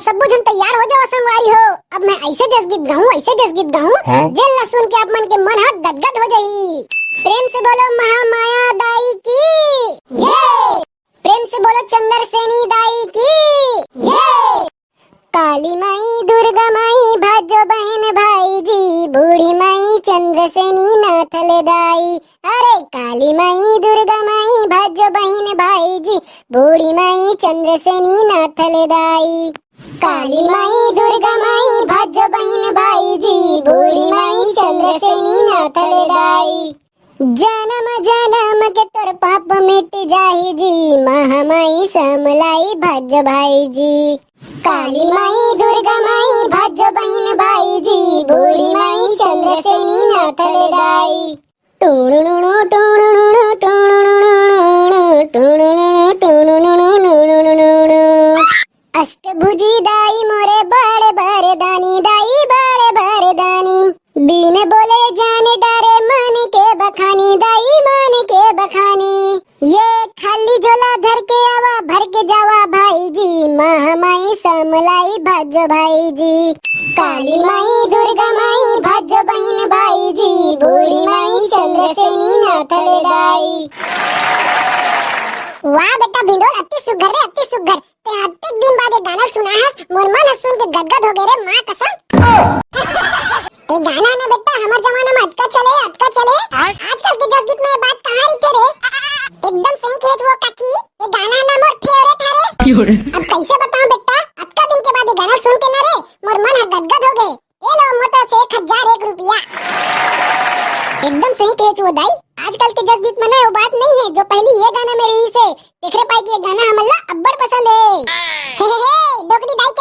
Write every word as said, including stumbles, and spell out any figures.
सबो झन तैयार हो जाओ संगवारी हो, अब मैं ऐसे देशगीत गाऊं, ऐसे देशगीत गाऊं, हाँ? जेन ला सुन के आप मन के मन ह गदगद हो जाही। प्रेम से बोलो महामाया दाई की जय। प्रेम से बोलो चंद्रसेनी दाई की जय। काली माई दुर्गा माई भाजो बहन भाई जी, बूढ़ी माई चंद्रसेनी नाथल दाई। अरे काली माई दुर्गा माई भाजो बहन भाई जी, बूढ़ी माई चंद्रसेनी नाथल दाई। काली माई दुर्गा माई भाजो बहन भाई जी, बूढ़ी माई चंद्रसेनी नाथल दाई। जनम जनम के तोर पाप मिट जाही जी, महामाई समलाई भज भाई जी। काली माई दुर्गा माई भज बहन भाई जी, बूढ़ी माई चंद्रसेनी नाथल दाई। टूणुणुणु, टूणुणुणु, टूणुणुणु, टूणुणुणु, टूणुणुणु। अष्टभुजी दाई मोरे बड़ बरदानी, दाई बड़ बरदानी। बिन बोले जान डारे मन के बखानी, दाई मन के बखानी। ये खाली झोला धर के आवा, भर के जावा भाई जी, महामाई समलाई भज भाई जी। काली माई दुर्गा माई भज बहन भाई जी, बूढ़ी माई चंद्रसेनी नाथल दाई। वाह बेटा भिंडोल, अति सुघर रे, अति सुघर। ते अतेक दिन बाद ये गाना सुना हस, मोर मन ह सुन के गदगद हो गए रे, माँ कसम। ये गाना ना बेटा, हमर जमाना में अतका चले, अतका चले। आजकल के जस गीत में ये बात कहाँ रहिथे रे? एकदम सही कहेच वो काकी, ये गाना ना मोर फेवरेट हरे। अब कैसे बताऊं बेटा, अतका दिन के बाद ये गाना सुन के ना रे, मोर मन ह गदगद हो गए। ये लो, मोर तरफ से एक हजार एक रुपया। एकदम सही कहेच वो दाई, आजकल के जस गीत में ना वो बात नहीं है जो पहली ये गाना में रहिसे। तेखरे पाई कि ये गाना हमन ला अब्बड़ पसंद है। हे, हे, हे, डोकरी दाई